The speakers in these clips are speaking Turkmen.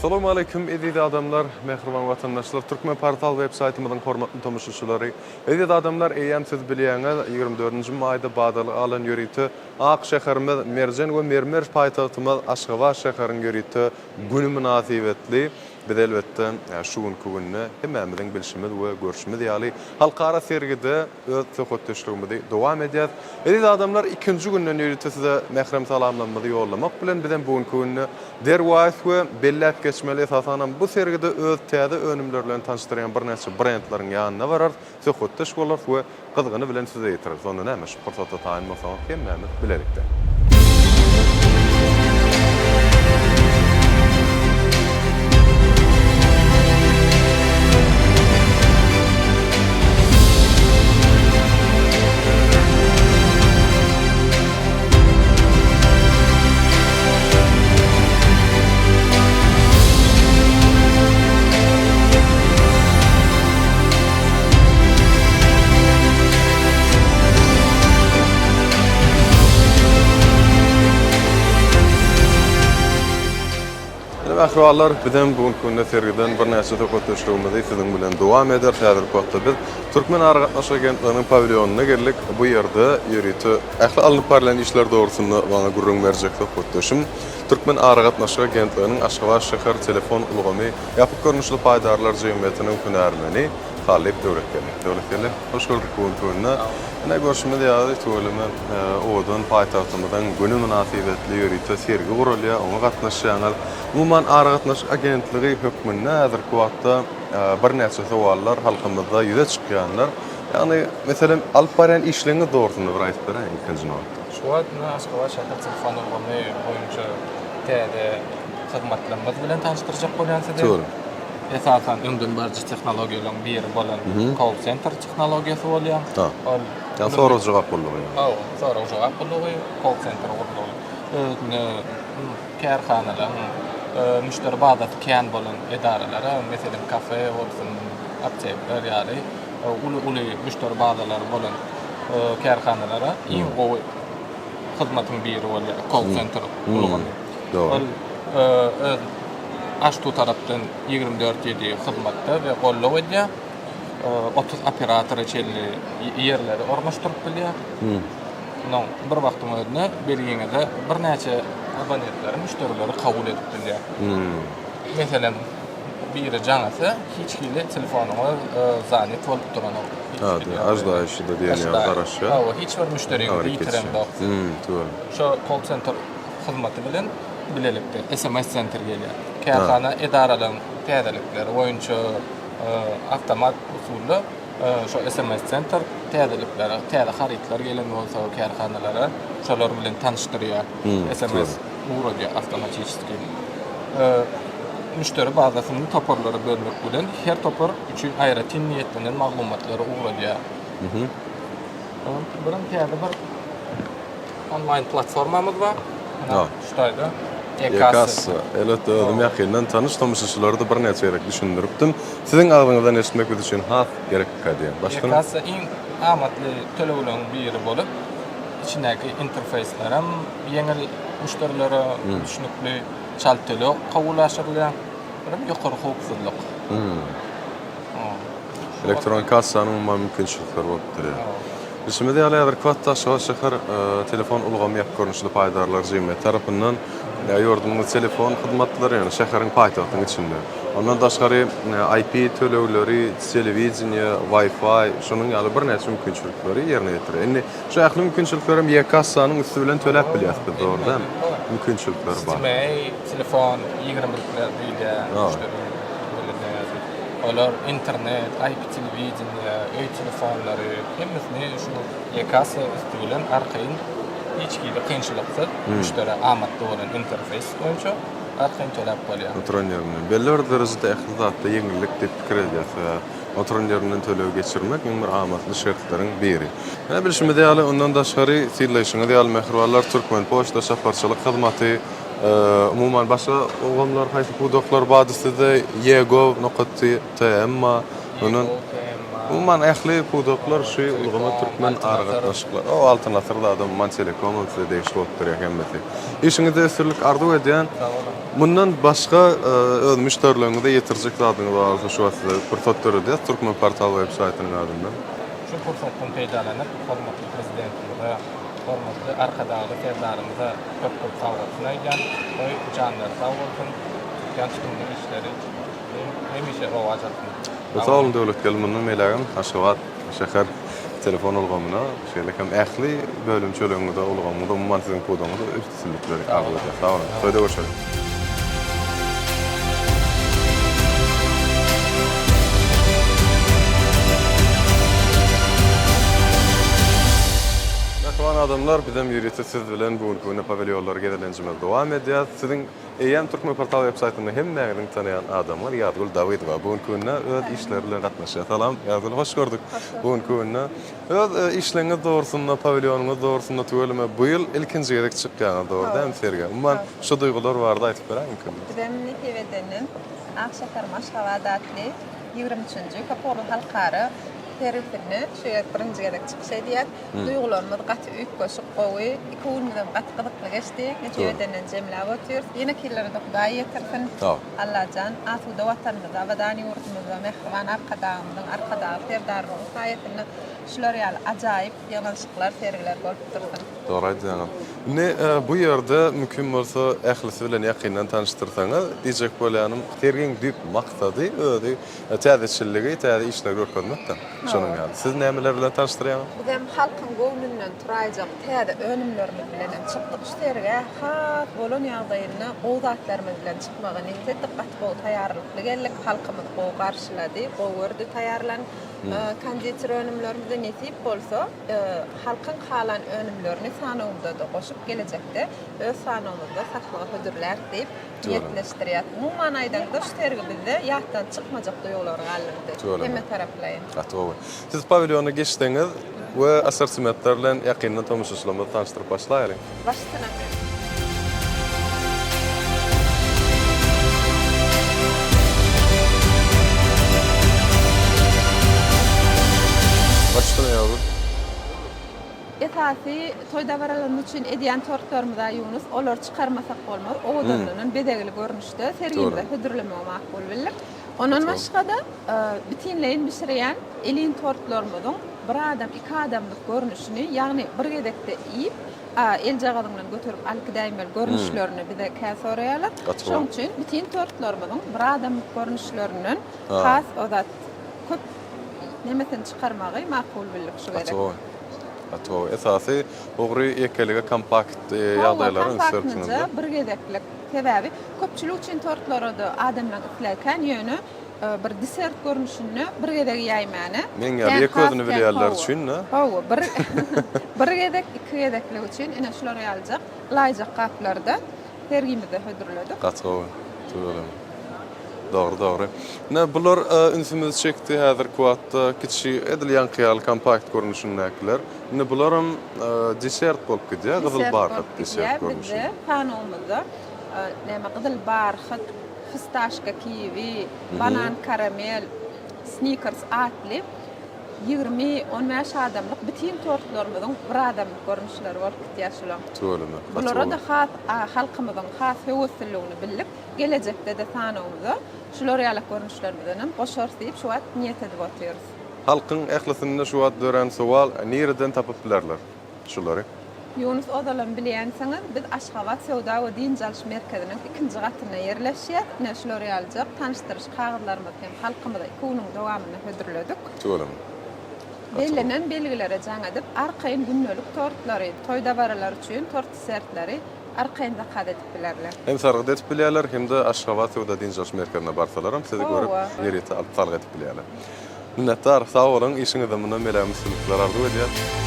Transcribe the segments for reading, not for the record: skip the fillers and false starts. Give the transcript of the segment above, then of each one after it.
Assalamualeýkum eziz adamlar, mähriban watandaşlar, Türkmenportal web saýtymyzyň hormatly tomaşaçylary. Eziz adamlar, eýýäm siz bilýäňiz, 24-nji maýda badalga alan ýörite ak şäherimiz, merjen we mermer paýtagtymyz Aşgabat şäheriniň ýörite güni mynasybetli biz elbetde şu günki günde hemmämiziň bilşimiz we görşümiz ýaly halkara sergide öz söhbetdeşligimizi dowam edýäs. Eziz adamlar, ikinji günden ýörite size mährem salamlarymyzy ýollamak bilen, bizem bu günki günde derwaýys we belläp geçmeli, esasanam bu sergide öz täze önümleri bilen tanyşdyrýan birnäçe brendleriň ýanyna bararys, söhbetdeş bolarys we gyzgyny bilen size ýetireris. Onda näme, şu pursata taýyn bolsaňyz hemmämiz bilelikde. Ine mähribanlar, bizem bu günki günde sergiden birnäçe söhbetdeşligimizi siziň bilen dowam ederis. Häzirki wagtda biz Türkmen aragatnaşyk agentliginiň pawilýonyna geldik. Bu ýerde ýörite ähli alnyp barylýan işler dogrusynda maňa gürrüň berjek söhbetdeşim Türkmen aragatnaşyk agentliginiň Aşgabat şäher telefon ulgamy ýapyk görnüşli paýdarlar jemgyýetiniň hünärmeni Talyp Döwletgeldi. Döwletgeldi, hoş gördük bu günki günde. Ine, görşümiz ýaly, tüweleme, owadan paýtagtymyzyň güni mynasybetli ýörite sergi guralýar, oňa gatnaşýaňyz. Umuman, aragatnaşyk agentligi hökmünde häzirki wagtda birnäçe sowallar halkymyzda ýüze çykýandyr. Ýagny, meselem, alyp barýan işleriňiz dogrusynda bir aýdyp beräýiň ilkinji nobatda. Şu wagt ine Aşgabat şäher telefon ulgamy boýunça täze hyzmatlarymyz bilen tanyşdyrjak bolýan sizi. Tüweleme. Esasan öňdenbaryjy tehnologiýalaryň biri bolan call center tehnologiýasy bolýar. Ol Ýagny sorag-jogap gullugy. Hawa, sorag-jogap gullugy, call center gullugy. Özüne kärhanalaryň müşderi bazasy kän bolan edaralara, meselem, kafe bolsun, aptekler ýaly uly-uly müşderi bazalary bolan kärhanalara iň gowy hyzmatyň biri bolýar call center ulgamy. Dogry. Ol öz AŞTU tarapdan 24 ýedi hyzmatda we goldaw edýär. 30 operatora çenli ýerleri ornaşdyryp bilýär. Munuň bir wagtyň özünde belgiňize birnäçe abonentleri, müşderileri kabul edip bilýär. Meselem, biri jaň etse, hiç hili telefonyňyz zanet bolup duranok. Ha, aždaýşy-da diýen ýaly garaşýar. Hawa, hiç bir müşderiňizi ýitireňzok. Şo kol sentr hyzmaty bilen bilelikde SMS sentr gelýär. Kärhana edaralaryň täzelikleri boýunça awtomat usulda şo SMS sentr täzeliklere, täze harytlar gelen bolsa kärhanalara şolar bilen tanyşdyrýar. SMS ugradýar awtomatiçeski. Müşderi bazasyny toparlara bölmek bilen her topar üçin aýratyn niýetlenen maglumatlary ugradýar. Birem täze bir Onlaýn platformamyz bar. Muna şu taýda e-kassa. Elbetde özüm ýakyndan tanyş tomaşaçylara-da birnäçe gezek düşündiripdim. Siziň agzyňyzdan eşitmek biz üçin has gereklikä diýen. Başga? E-kassa iň amatly tölegleriň biri bolup, içindäki interfeýslerem ýeňil müşderilere düşnükli, çalt töleg kabul aşyrylýar. Birem ýokary howpsuzlyk. Elektron kassanyň umuman mümkinçilikleri bolup durýar. Bilşimiz ýaly, häzirki wagtda Aşgabat şäher telefon ulgamy ýapyk görnüşli paýdarlar jemgyýeti tarapyndan ýurdumyzyň telefon hyzmatlary, ýagny şäheriň paýtagtyň içinde, ondan daşgary IP tölegleri, telewideniýe, Wi-Fi, şonuň ýaly birnäçe mümkinçilikleri ýerine ýetirýär. Indi şu ähli mümkinçilikleri hem e-kassanyň üsti bilen töläp bilýäris biz, dogry dälmi? Mümkinçilikleri bar. Citymay telefon ýigrimirikler diýilýär müşderi dilinde. Olar internet, IP telewideniýe, öý telefonlary hemmesini şu e-kassa üsti bilen arkaýyn hiç hili kynçylyksyz müşderä amatly bolan interfeýs boýunça arkaýyn töläp bolýar. Oturan ýerinden. Belli bir derejede ähli zatda ýeňillik diýip pikir edýäs. Sebäbi oturan ýerinden töleg geçirmek iň bir amatly şertleriň biri. Ine bilşimiz ýaly, ondan daşgary synlaýşyňyz ýaly mähribanlar Türkmenpoçta çaparçylyk hyzmaty Umuman başga ulgamlar haýsy pudaklar bardy sizde? E-gov nokat tm bar. Ondan E-gov tm bar. Umuman ähli pudaklar şu ulgama türkmen aragatnaşyklar. O Altyn asyr zady umuman telekomam size degişli bolup durýar hemmesi. Işiňizde üstünlik arzuw edýän. Mundan başga öz müşderileriňize ýetirjek zadyňyz bar bolsa şu wagt size pursat döredýäs Türkmen portal web saýtynyň adyndan. Şu pursatdan peýdalanyp hormatly Prezidentimize, hormatly Arkadagly Serdarymyza köp köp sagbolsun aýdýan. Goý janlary sag bolsun, tutýan tutumly işleri hemişe rowaç alsyn. Sag boluň Döwletgeldi mundan beýlägem Aşgabat şäher telefon ulgamyna şeýle hem ähli bölümçeleriňize ulgamyňyza umuman siziň pudagyňyza üstünlikleri arzuw edýäs sag boluň toýda görşeliň. Mähriban adamlar bizem ýörite siz bilen bu günki günde pawilýonlara gezelenjimizi dowam edýäs. Siziň Eýýäm Türkmenportal web saýtynda hemmäňiziň tanaýan adamyňyz Ýazgül Dawydowa bu günki günde öz işleri bilen gatnaşýar. Salam Ýazgül hoş gördük. Bu günki günde öz işleriňiz dogrusynda, pawilýonyňyz dogrusynda tüweleme bu ýyl ilkinji gezek çykýaňyz dogry dälmi sergä? Umuman şu duýgular barada aýdyp beräýiň kömek. Bizem nesip edenden Ak şäherim Aşgabat atly 23-nji köpugurly halkara sergisinde şu ýer birinji gezek çykyş edýäs. Duýgularymyz gaty üýtgeşik gowy. Iki günümizem gaty gyzykly geçdi. Nesip edenden jemläp otyrys. Ýeneki ýyllara-da Hudaý ýetirsin. Allajan asuda Watanymyzda, abadan ýurdumyzda mähriban Arkadagymyzyň, Arkadagly Serdarymyzyň saýasynda şular ýaly ajaýyp ýygnanyşyklar, sergiler bolup dursun. Dogry aýdýaňyz. Indi bu ýerde mümkin bolsa ählisi bilen ýakyndan tanyşdyrsaňyz, diýjek bolýanym, sergiň düýp maksady özi Täzeçilligi, täze işleri görkezmek-de şonuň ýaly. Siz nämeler bilen tanyşdyrýaňyz? Bizem halkyň göwnünden turaýjak täze önümlerimiz bilenem çykdyk şu sergä. Has bolan ýagdaýynda gowy zatlarymyz bilen çykmagy niýet etdik. Gaty gowy taýýarlykly geldik. Halkymyz gowy garşylady, gowy gördi taýýarlan konditer önümlerimizi. Nesip bolsa, halkyň halan önümlerini sanawymyza-da goşup, gelejekde öz sanawymyzda satlyga hödürläris diýip, niýetleşdirýär. Umuman aýdaňda, şu sergi bizde ýatdan çykmajak duýgulary galdyrdy. Hemme taraplaýyn. Gaty gowy. Siz pawilýona geçseňiz we assortimentler bilen ýakyndan tomaşaçylarymyzy tanyşdyryp başlaýalyň. Baş üstüne. Baş üstüne Ýazgül. Esasy toý dabaralarymyz üçin edýän tortlarymyz-a Ýunus, olary çykarmasak bolmaz. Owadanlanan, bezegli görnüşde sergimize hödürlemegi makul bildik. Ondan başga-da, bütinleýin bişirýän elin tortlarymyzyň bir adam, iki adamlyk görnüşini, ýagny bir gezekde iýip, eljagazyň bilen göterip alyp gidäýmeli görnüşlerini bize kä soraýarlar. Şonuň üçin bütin tortlarymyzyň bir adamlyk görnüşlerinden has o zat köp nemesini çykarmagy makul bildik şu gezek. Gaty gowy. Gaty gowy. Esasy ugry ýekelige kompakt ýagdaýlara üns beripsiňiz. Hawa, kompaktnyja bir gezeklik. Sebäbi köpçülik üçin tortlara-da adamlaryň islegi kän, ýöne bir desert görnüşinde bir gezek iýäýmäne. Meň ýaly ýeke özüni bilýänler üçin-de. Hawa, bir bir gezek, iki gezeklik üçin ine şular ýalyjak ylaýjak gaplarda sergimizde hödürledik. Gaty gowy. Tüweleme. Dogry, dogry. Ine, bular ünsümizi çekdi häzirki wagtda kiçi, edil ýaňky ýaly kompakt görnüşindäkiler. Indi bularam desert bolup gidýär, gyzyl barhat desert görnüşinde. Bizde sanawymyzda näme gyzyl barhat, fistaşka kiwi, banan karamel, snikers atly 20, 15 adamlyk bitin tortlarymyzyň bir adamlyk görnüşleri bolup gidýär şular. Tüweleme. Bulara-da has halkymyzyň has höwesliligini bildik. Gelejekde-de sanawymyza şular ýalak görnüşlerimizden hem goşarys diýip şu wagt niýet edip otyrys. Halkyň ählisinde şu wagt dörän sowal, nireden tapyp bilerler şulary? Ýunus ozalam bilýänsiňiz, biz Aşgabat söwda we dynç alyş merkeziniň ikinji gatynda ýerleşýäs. Ine şular ýalyjak tanyşdyryş kagyzlarymyzy hem halkymyza iki günüň dowamynda hödürledik. Tüweleme. Bellenen belgilere jaň edip, arkaýyn gündelik tortlary, toý dabaralary üçin tort-desertleri arkaýyn zakaz edip bilerler. Hem sargyt edip bilýärler, hem-de Aşgabat söwda-dynç alyş merkezine barsalaram sizi görüp, ýörite alyp sargyt edip bilýärler. Minnetdar, sag boluň, işiňizde mundan belägem üstünlikler arzuw edýäs.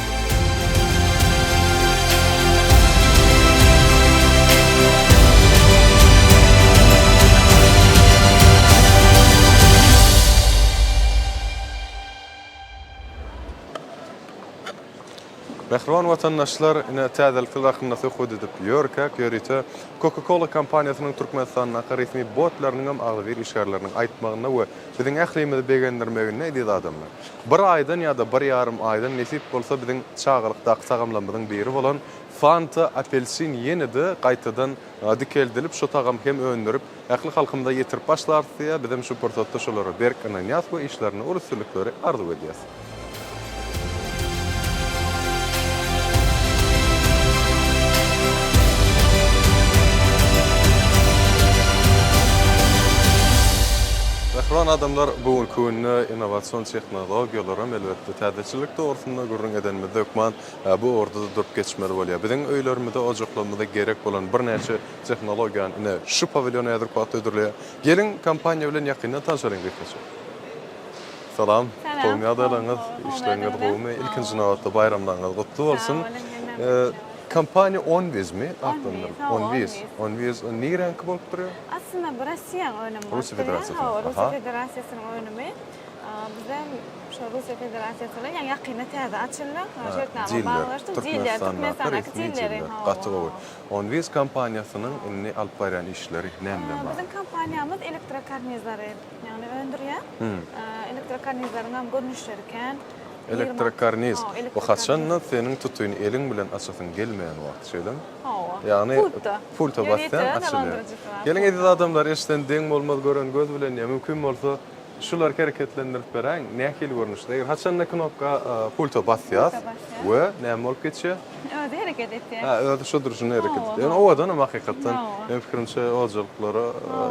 Mähriban watandaşlar, ine täzelikler hakynda söhbet edip ýörkäk, ýörite Coca-Cola kompaniýasynyň Türkmenistandaky resmi botlarynyňam agzybir işgärleriniň aýtmagynda we biziň ählimizi begendirmeginde eziz adamlar, bir aýdan ýa-da bir ýarym aýdan nesip bolsa biziň çagalykdaky tagamlarymyzyň biri bolan Fanta apelsin ýene-de gaýtadan dikeldilip şu tagamy hem öndürip ähli halkymyza ýetirip başlarys diýýär, bizem şu pursatda şolara berk ynanýas we işlerinde uly üstünlikleri arzuw edýäs. Mähriban adamlar, bu günki günde innowasion tehnologiýalaram elbetde täzeçillik dogrusynda gürrüň edenimizde hökman bu ugurda-da durup geçmeli bolýar. Biziň öýlerimize, ojaklarymyza gerek bolan birnäçe tehnologiýany ine şu pawilýon häzirki wagtda hödürleýär. Geliň, kompaniýa bilen ýakyndan tanşalyň gysgaça. Salam. Salam. Gowumy ýagdaýlaryňyz? Işleriňiz gowumy? Ilkinji nobatda baýramlaryňyz gutly bolsun. Sag boluň, hemmämiziň. Kompaniýa Onwiz-mi? Onwiz, hawa, Onwiz. Onwiz niräňki bolup durýar? Aslynda bu Russiýanyň önümi bolup Russiýa durýar. Federasiýasynyň. Hawa, Russiýa Federasiýasynyň önümi. Bizem şo Russiýa Federasiýasy bilen ýaňy ýakynda täze açyldy. Şertnama baglaşdyk. Diller, Türkmenistandaky dilleri. Gaty gowy. Onwiz kompaniýasynyň indi alyp barýan işleri näme bilen bagly? Biziň kompaniýamyz elektrokarnizleri Ýagny öndürýär. Elektrokarnizleriň hem görnüşleri kän. Elektrokarniz. Bu haçanda seniň tutyny eliň bilen açasyň gelmeýän wagty, şeýlemi? Hawa. Ýagny Pultda. Pulta basýaň açylýar. Geliň eziz adamlar eşden deň bolmaz gören göz bilen ýa mümkin bolsa şulary hereketlendirip beräýiň nähili görnüşde eger haçanda knopka pulta basýas we näme bolup geçýär? Özi hereket etýär. Hä, özi şo durşuna hereket etýär. Ýöne owadanam hakykatdan. Meniň pikirimçe ojalyklara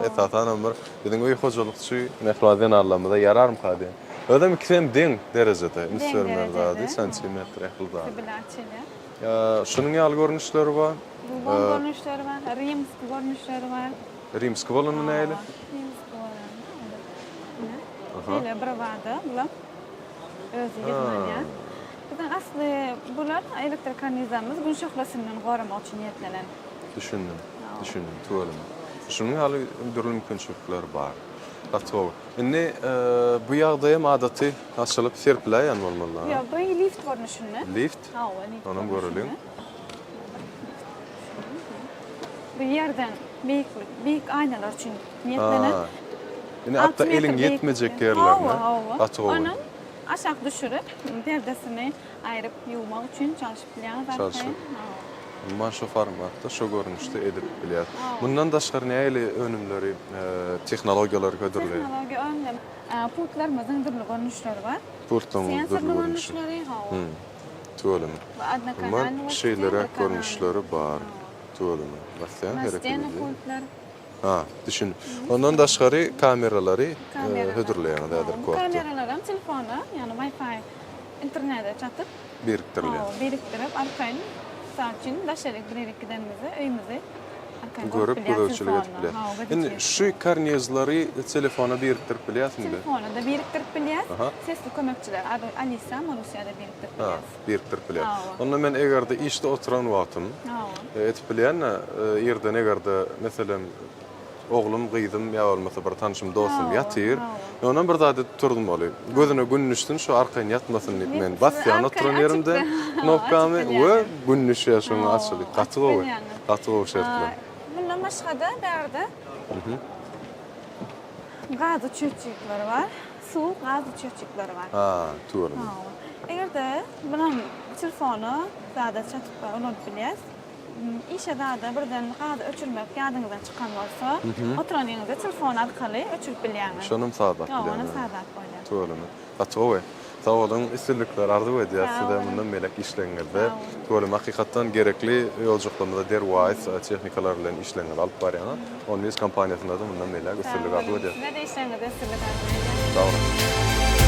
esasanam bir biziň öý hojalykçy mähriban zenanlarymyza ýararmyka diýen. Özem ikisem deň derejede, üns bermeli zady, santimetr ähli zady. Bile açylýar. Şunuň ýaly görnüşleri bar. Rubon görnüşleri bar, rimski görnüşleri bar. Rimski bolany nähili? Rimski bolany. Şeýle bir barda bular özi ýygnanýar. Biziň asly bular elektrokarnizamyz gün şöhlesinden goramak üçin niýetlenen. Düşündim. Düşündim. Tüweleme. Şunuň ýaly dürli mümkinçilikler bar. Gaty gowy. Indi bu ýagdaýam adaty açylyp serpiläýen bolmaly. Ýok, bu lift görnüşinde. Lift? Hawa, lift. Onam göreliň. Bu ýerden beýiklik, beýik aýnalar üçin niýetlenen. Indi hatda eliň ýetmejek ýerlerine. Hawa, hawa. Gaty gowy. Onam Aşak düşürip, perdesini aýryp ýuwmak üçin çalşyp bilýäňiz arkaýyn. Çalşyp. Umuman şo formatda, şo görnüşde edip bilýäs. Mundan daşgary nähili önümleri, tehnologiýalary hödürleýär? Tehnologiýa önümleri. Pultlarymyzyň dürli görnüşleri bar. Pultlaryň dürli görnüşi. Sensorly görnüşleri, hawa. Tüweleme. Umuman şeýleräk görnüşleri bar. Tüweleme. Basýaň hereket edýär. Pultlar. Ha, düşündim. Ondan daşgary kameralary hödürleýäňiz häzirki wagtda. Kameralaram telefona, ýagny Wi-Fi internete çatyp birikdirilýär. Hawa, birikdirip arkaýyn, mysal üçin, daşaryk bir ýere gidenimizde öýümizi arkaýyn görüp görüp bilýäris gözegçilik edip telefondan. bilýäs. Hawa, Indi gözegçilik şu karnizleri telefona birikdirip bilýärsiňmi? Telefona-da birikdirip bilýäs. Aha. Sesli kömekçiler, Alisa, Marusiýa-da birikdirip Ha, bilýäs. birikdirip bilýär. Hawa. Onda men eger-de işde oturan wagtym, Hawa. Edip bilýän-de, irden eger-de, meselem, oglum, gyzym ýa bolmasa bir tanşym, dostum ýatyr, men ondan bir zat edip turmaly. Gözüne gün düşsün, şu arkaýyn ýatmasyn diýip, men basýan oturan ýerimde knopkamy we gün düşýär şoňa açylyp. Gaty gowy, gaty gowy şertler. Mundan başga-da bärde gaz uçýutjikleri bar, suw gaz uçýutjikleri bar. Ha, tüweleme. Eger-de bunam telefona zada çatyp ulanyp bilýäs. Işe zada birden gazy öçürmek ýadyňyzdan çykan bolsa, oturan ýeriňizde telefon arkaly öçürip bilýäňiz. Şonam sazlap bilýäňiz. Ony sazlap bolýar. Tüweleme. Gaty gowy. Sag boluň, üstünlikler arzuw edýäs size mundan beýläk işleriňizde. Tüweleme hakykatdan gerekli ýoljaklarymyza derwaýys tehnikalar bilen işleriňizi alyp barýaňyz. Onwiz kompaniýasynda-da mundan beýläk üstünlik arzuw edýäs. Sag boluň. Size-de işleriňizde üstünlik arzuw edýäs. Sag boluň.